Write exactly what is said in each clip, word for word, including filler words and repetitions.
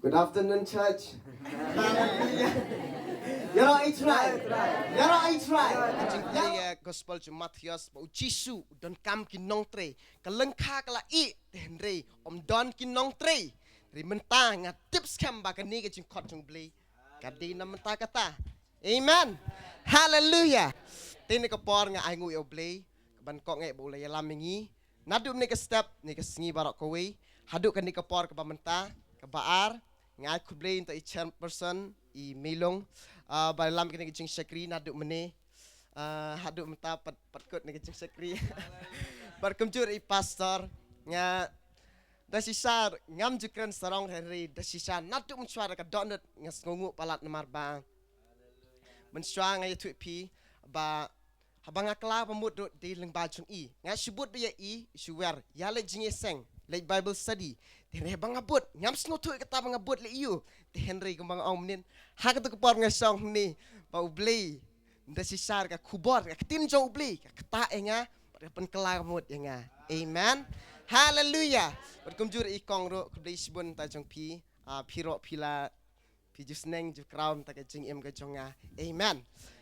Good afternoon, church. Hallelujah. Ïaroh ai trai. Ïaroh ai trai. Ka jingkylli, eh, Gospel jong u Mathaios ba u Jisu u donkam ki nongtrei. Ka lyngkha ka la ih, te hynrei ym don ki nongtrei. Te mynta nga tip skhem ba kane ka jingkhot jong u Blei ka dei na mynta kata. Amen. Hallelujah. Te kane ka por nga ai nguh ïa u Blei, ka ban kong eh ba u la ïalam ïa ngi. Naduh mynne ka step, mynne ka sngi baroh kawei, haduh kane ka por kaba mynta, kaba ar, nga ai khublei ïa i chairperson, i Meilong, ah, ba ïalam kane ka jingshakri naduh mynne, ah, haduh mynta pat, pat kut kane ka jingshakri. Bad kumjuh i pastor, nga da shisha ngam ju kren sarong hynrei da shisha naduh mynshuwa da ka dohnud nga sngewnguh palat namar ba mynshuwa nga ïathuh ïa phi ba haba nga kylla ba mut ruh dei lyngba jong i. Nga shu bud ba ïa i, shu wer, ïa leit jingïaseng, leit Bible study. Te hynrei haba nga bud, ngam sngewthuh kata ba nga bud leh aïu. Te hynrei kumba nga ong mynnin, ha katu ka por nga shong hangne, ba u Blei, da shisha ka khubor, ka ktien jong u Blei ka ktah ïa nga, bad ka pynkylla ka mut ïa nga. Amen. Hallelujah. Bad kumjuh i kong ruh, khublei shibun ta jong phi, ah, phi ruh phi la phi ju sneng ju kraw mynta ka jingim ka jong nga. Amen.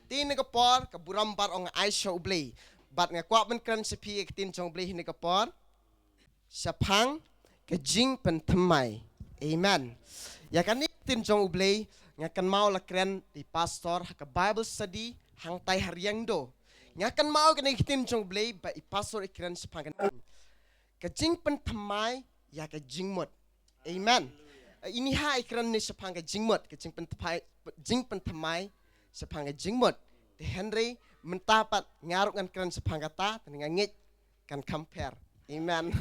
Te kane ka por ka burom baroh nga ai sha u Blei. Bad nga kwah ban kren sha phi ka ktien jong u Blei kane ka por shaphang ka jingpynthymmai. Amen. Ïa kane ka ktien jong u Blei nga kynmaw la kren da i pastor ha ka Bible study hangtai ha Riangdo. Nga kynmaw kane ka ktien jong u Blei ba i pastor i kren shaphang kane ka jingpynthymmai ïa ka jingmut. Amen. Ini ha i kren ne shaphang ka jingmut, ka jingpynthymmai, jingpynthymmai shaphang ka jingmut. Te hynrei mynta pat nga ruh ngan kren shaphang kata, te nga ngeit kan kham pher. Amen.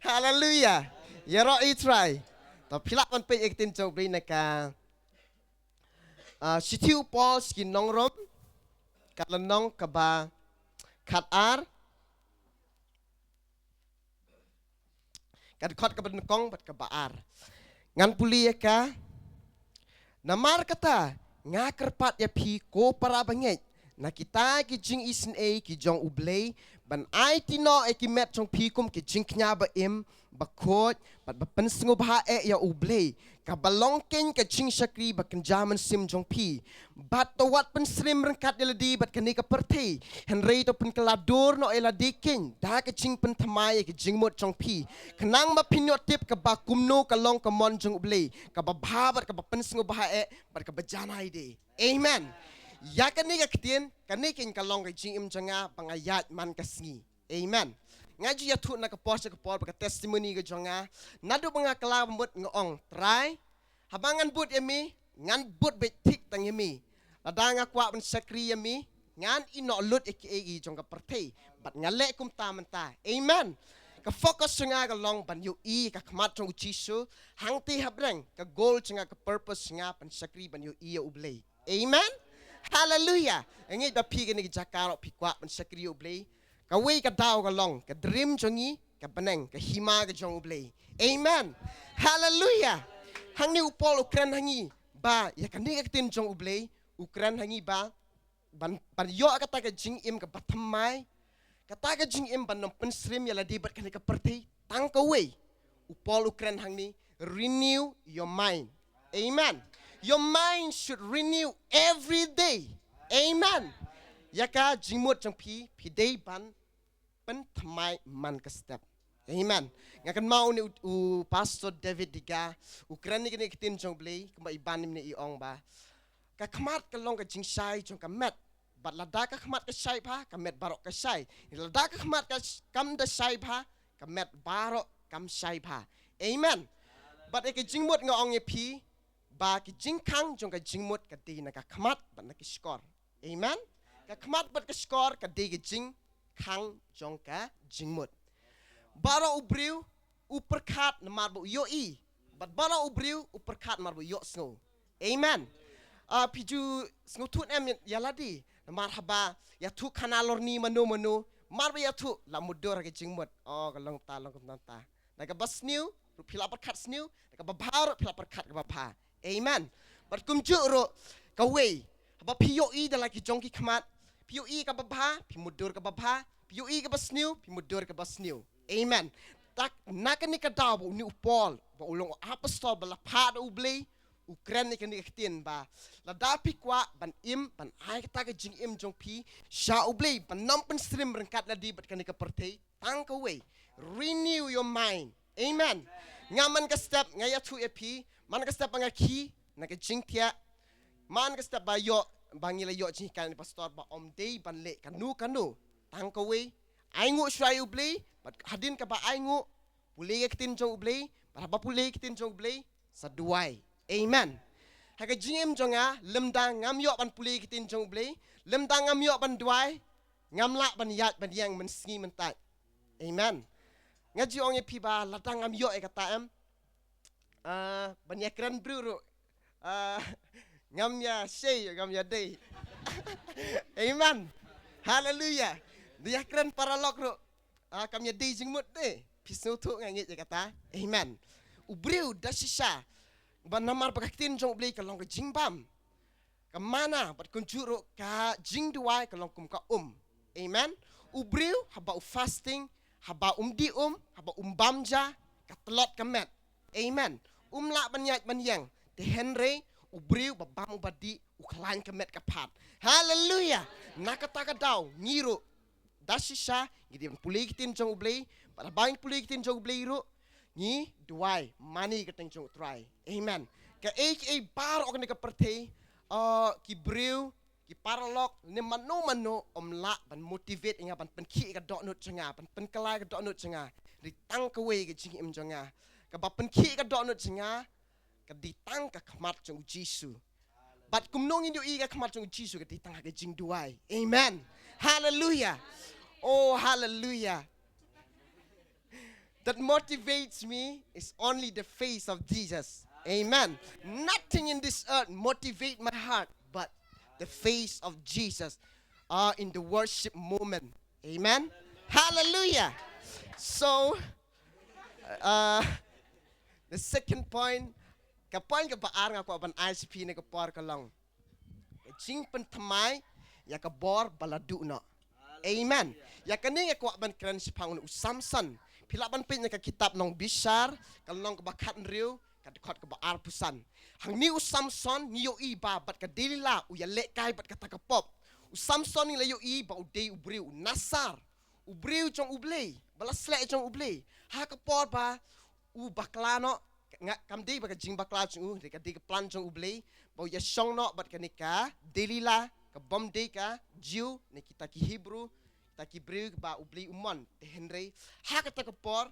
Hallelujah. Ïaroh ai trai. To phi lah ban peit ïa ka ktien jong u Blei na ka, ah, shithi u Paul sha ki nong Rom, ka lynnong kaba khatar, ka dkhot kaba nyngkong bad kaba ar. Ngan pule ïa ka. Namar kata nga kyrpad ïa phi ko para bangeit, na kita ki jingisynei ki jong u Blei, ban aiti noh ïa ki met jong phi kum ki jingkñia ba im, ba khuid, bad ba pynsngewbha eh ïa u Blei, kaba long keiñ ka jingshakri ba kynja mynsiem jong phi. Bad to wat pynsyriem ryngkat ïa lade bad kane ka pyrthei, hynrei to pynkylla dur noh ïa lade keiñ da ka jingpynthymmai ïa ka jingmut jong phi, khnang ba phin ïoh tip kaba kumno ka long ka mon jong u Blei, kaba bha bad kaba pynsngewbha eh bad kaba janai de. Amen. Ïa kane ka ktien, kane keiñ ka long ka jingim jong nga ba nga ïaid man ka sngi. Amen. Nga ju ïathuh na ka por sha ka por ba ka testimony ka jong nga, naduh ba nga kylla ba mut nga ong, Trai, haba ngan bud ïa me, ngan bud beit thik tang ïa me. Lada nga kwah ban shakri ïa me, ngan ïehnoh lut ïa kiei kiei jong ka pyrthei. Bad nga leh kumta mynta. Amen. Ka focus jong nga ka long ban ïohi ka khmat jong u Jisu, hangtei hapdeng, ka goal jong nga, ka purpose jong nga ban shakri ban ïohi ïa u Blei. Amen. Hallelujah. Nga ngeit ba phi kane ka jaka ruh phi kwah ban shakri ïa u Blei. Kawei ka daw ka long ka dream jong ngi, ka bneng, ka hima ka jong u Blei. Amen. Hallelujah. Hangne u Paul u kren ha ngi ba ïa kane ka ktien jong u Blei, u kren ha ngi ba ban, ban ïoh kata ka jingim kaba thymmai, kata ka jingim ban ym pynsyriem ïa lade bad kane ka pyrthei, tang kawei. U Paul u kren hangne, renew your mind. Amen. Your mind should renew every day. Amen. Ïa ka jingmut jong phi, phi dei ban pynthymmai man ka step. Amen. Nga kynmaw une u, u Pastor David Degar, u kren ïa kane ka ktien jong u Blei, kumba i ban mynne i ong ba ka khmat ka long ka jingshai jong ka met. Bad lada ka khmat ka shai bha, ka met baroh ka shai. Lada ka khmat ka sh-, kam da shai bha, ka met baroh kam shai bha. Amen. Bad ïa ka jingmut nga ong ïa phi, ba ka jingkhang jong ka jingmut ka dei na ka khmat bad na ka shkor. Amen. Ka khmat bad ka shkor ka dei ka jingkhang jong ka jingmut. Baroh u briew u pyrkhat namar ba u ïohi. Bad baroh u briew u pyrkhat namar ba u ïohsngew. Amen. Ah, phi ju sngewthuh em ïa lade, namar haba ïathuh khana lorni mano mano, namar ba ïathuh la mutdur ha ka jingmut. Oh, ka long ta, long kumta ta. Na kaba sniew ruh phi la pyrkhat sniew, na kaba bha ruh phi la pyrkhat kaba bha. Amen. Bad kumjuh ruh kawei, haba phi ïohi da la ki jong ki khmat, phi ïohi kaba bha, phi mutdur kaba bha, phi ïohi kaba sniew, phi mutdur kaba sniew. Amen. tak na kane ka daw ba une u Paul, ba u long u apostol ba la phah da U Blei, u kren ïa kane ka ktien ba lada phi kwah ban im, ban ai kata ka jingim jong phi sha U Blei, ban ym pynsyriem ryngkat lade bad kane ka pyrthei, tang kawei, renew your mind. Amen. Nga man ka step nga ïathuh ïa phi, man ka step ba nga khie na ka jingthiah, man ka step ba ïoh, ba ngi la ïoh jinghikai na pastor ba ym dei ban leh kano kano, tang kawei, ainguh shuwa ïa U Blei, bad hadien kaba ainguh, pule ïa ka ktien jong U Blei, bad haba pule ïa ka ktien jong U Blei, sa duwai. Amen. Ha ka jingim jong nga, lymda ngam ïoh ban pule ïa ka ktien jong U Blei, lymda ngam ïoh ban duwai, ngam lah ban ïaid ban ïeng mynsngi mynta. Amen. Nga ju ong ïa phi ba lada ngam ïoh ïa kata, em, ah, ban ïakren briew ruh, ah, ngam ïa shei, ngam ïa dei. Amen. Haleluya. Da ïakren paralok ruh, ah, kam ïa dei jingmut te. Phi sngewthuh nga ngeit ïa kata. Amen. U briew da shisha, ba namar ba ka ktien jong U Blei ka long ka jingbam, ka manna, bad kumjuh ruh ka jingduwai ka long kum ka um. Amen. U briew haba u fasting, haba um dih um, haba um bam ja, ka tlot ka met. Amen. Um lah ban ïaid ban ïeng. Te hynrei u briew ba bam u ba dih, u khlaiñ ka met ka phad. Haleluya. Na kata ka daw ngi ruh da shisha ngi dei ban pule ïa ka ktien jong U Blei. Bad haba ngi pule ïa ka ktien jong U Blei ruh, ngi duwai mane ïa ka kyrteng jong U Trai. Amen. Kaei kaei baroh kane ka pyrthei, ah, ki briew, ki paralok, ne mano mano ym lah ban motivate ïa nga, ban pynkhih ïa ka dohnud jong nga, ban pynkylla ïa ka dohnud jong nga. Dei tang kawei ka jingim jong nga. Kaba pynkhih ïa ka dohnud jong nga ka dei tang ka khmat jong U Jisu. Bad kumno ngin ïohi ïa ka khmat jong U Jisu? Ka dei tang ha ka jingduwai. Amen. Haleluya. Oh, haleluya. That motivates me is only the face of Jesus. Amen. Nothing in this earth motivate my heart but the face of Jesus, uh, in the worship moment. Amen. Hallelujah. So, uh, the second point, ka point kaba ar nga kwah ban ai sha phi ne ka por ka long ka jingpynthymmai ïa ka bor ba la duh noh. Amen. Ïa kane nga kwah ban kren shaphang u Samson. Phi lah ban peit na ka kitab Nongbishar, ka lynnong kaba khathynriew, ka dkhot kaba arphew san. Hangne u Samson ngi ïohi ba bad ka Delila u ïalehkai bad kata ka pop. U Samson ngi la ïohi ba u dei u briew u Nasar, u briew jong U Blei, ba la sleh jong U Blei. Ha ka por ba u bakla noh, nga, kam dei ba ka jingbakla jong u, dei ka dei ka plan jong U Blei ba u ïashong noh bad kane ka Delila, ka bym dei ka Jiw, ne kita ki Hebru, kita ki briew ba U Blei u mon. Te hynrei ha kata ka por,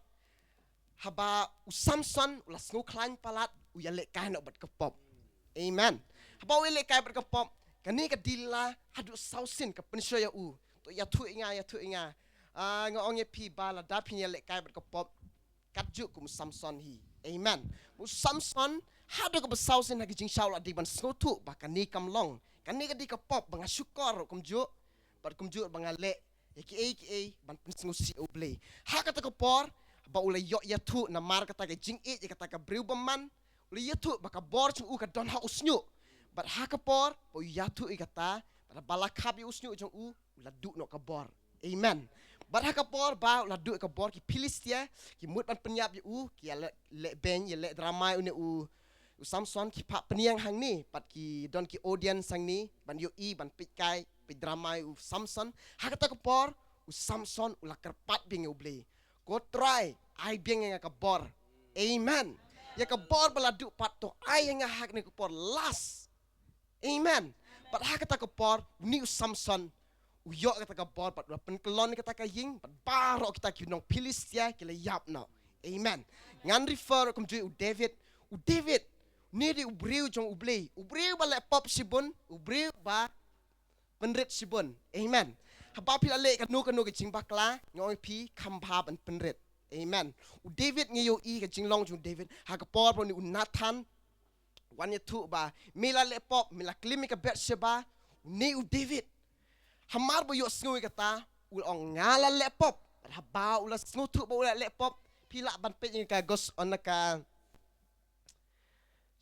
haba u Samson u la sngew khlaiñ palat, u ïalehkai noh bad ka pop. Amen. Haba u ïalehkai bad ka pop, kane ka Delila haduh saw sien ka pynshoi ïa u. To ïathuh ïa nga, ïathuh ïa nga. Ah, nga ong ïa phi ba lada phin ïalehkai bad ka pop, kat juh kum u Samson hi. Amen. U Samson haduh kaba saw sien ha ka jingshisha u la dei ban sngewthuh ba kane kam long, kane ka dei ka pop ba nga shukor ruh kumjuh, bad kumjuh ba nga leh ïa kiei kiei ban pynsngewsih ïa U Blei. Ha kata ka por ba u la ïoh ïathuh namar kata ka jingïeit ïa kata ka briew bymman, u la ïathuh ba ka bor jong u ka don ha u shñiuh. Bad ha ka por ba u ïathuh ïa kata, bad ba la khap ïa u shñiuh jong u, u la duh noh ka bor. Amen. Bad ha ka por ba u la duh ka bor, ki Philistia ki mut ban pynïap ïa u, ki ïaleh, leh beiñ, ïaleh dramai une u, u Samson, ki phah pynïeng hangne, bad ki don ki audience hangne ban ïohi, ban peit kai, peit dramai u Samson. Ha kata ka por u Samson u la kyrpad biang ïa U Blei. Ko Trai, ai biang ïa nga ka bor. Amen. Ïa ka bor ba la duh pat, to ai ïa nga ha kane ka por last. Amen. Bad ha kata ka por une u Samson u ïoh kata ka bor bad u la pynkyllon kata ka ïing, bad baroh kita ki nong Philistia ki la ïap noh. Amen. Ngan refer kumjuh u David. U David, une dei u briew jong U Blei, u briew ba leh pop shibun, u briew ba pynrit shibun. Amen. Haba phi la leh kano kano ka jingbakla, nga ong ïa phi, kham bha ban pynrit. Amen. U David, ngi ïohi ka jinglong jong u David ha ka por ba une u Nathan wan ïathuh ba me la leh pop, me la klim ïa ka Bathsheba. Une u David, hamar ba u ïohsngew ïa kata, u la ong, nga la leh pop. Bad haba u la sngewthuh ba u la leh pop, phi lah ban peit ïa ka gos-, na ka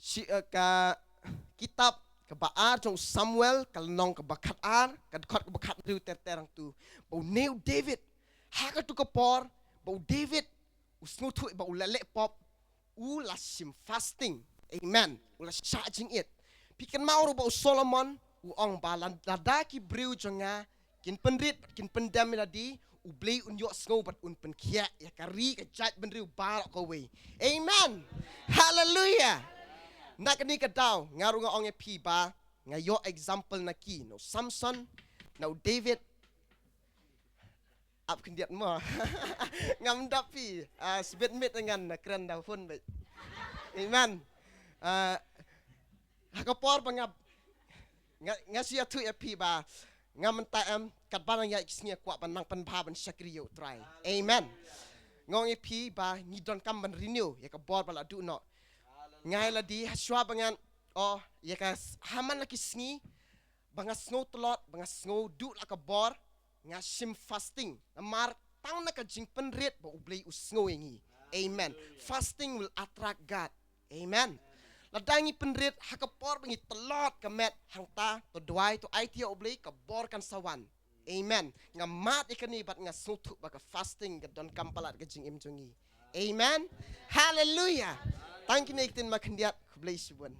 shi-, eh, ka kitab kaba ar jong u Samuel, ka lynnong kaba khatar, ka dkhot kaba khathynriew ter ter hangtu, ba une u David, ha katu ka por ba u David u sngewthuh ba u la leh pop, u la shim fasting. Amen. U la shah jingit. Phi kynmaw ruh ba u Solomon u ong ba la-, lada ki briew jong nga kin pynrit bad kin pyndem ïa lade, U Blei un ïohsngew bad un pynkhiah ïa ka ri ka jaitbynriew baroh kawei. Amen. Hallelujah. Na kane ka daw nga ruh nga ong ïa phi ba nga ïoh example na ki, na u Samson, na u David. Ap khyndiat mo. Ngam dap phi. Ah, sbit mit ngan na kren da phone beit. Amen. Ah, ha ka por ba nga, nga, nga shu ïathuh ïa phi ba nga mynta em katba nang ïaid ki sngi kwah ban nang pynbha ban shakri ïa U Trai. Amen. Nga ong ïa phi ba ngi donkam ban renew ïa ka bor ba la duh noh. Nga ïa lade ha shuwa ba ngan, oh, ïa ka s-, ha man la ki sngi ba nga sngew tlot, ba nga sngew duh la ka bor, nga shim fasting. Namar tang na ka jingpynrit ba U Blei u sngew ïa ngi. Amen. Fasting will attract God. Amen. Lada ngi pynrit ha ka por ba ngi tlot ka met hangta, to duwai, to aiti ïa U Blei, ka bor kan sa wan. Amen. Nga mad ïa kane bad nga sngewthuh ba ka fasting ka donkam palat ka jingim jong ngi. Amen. Hallelujah. Tang kine ki ktien ma khyndiat, khublei shibun.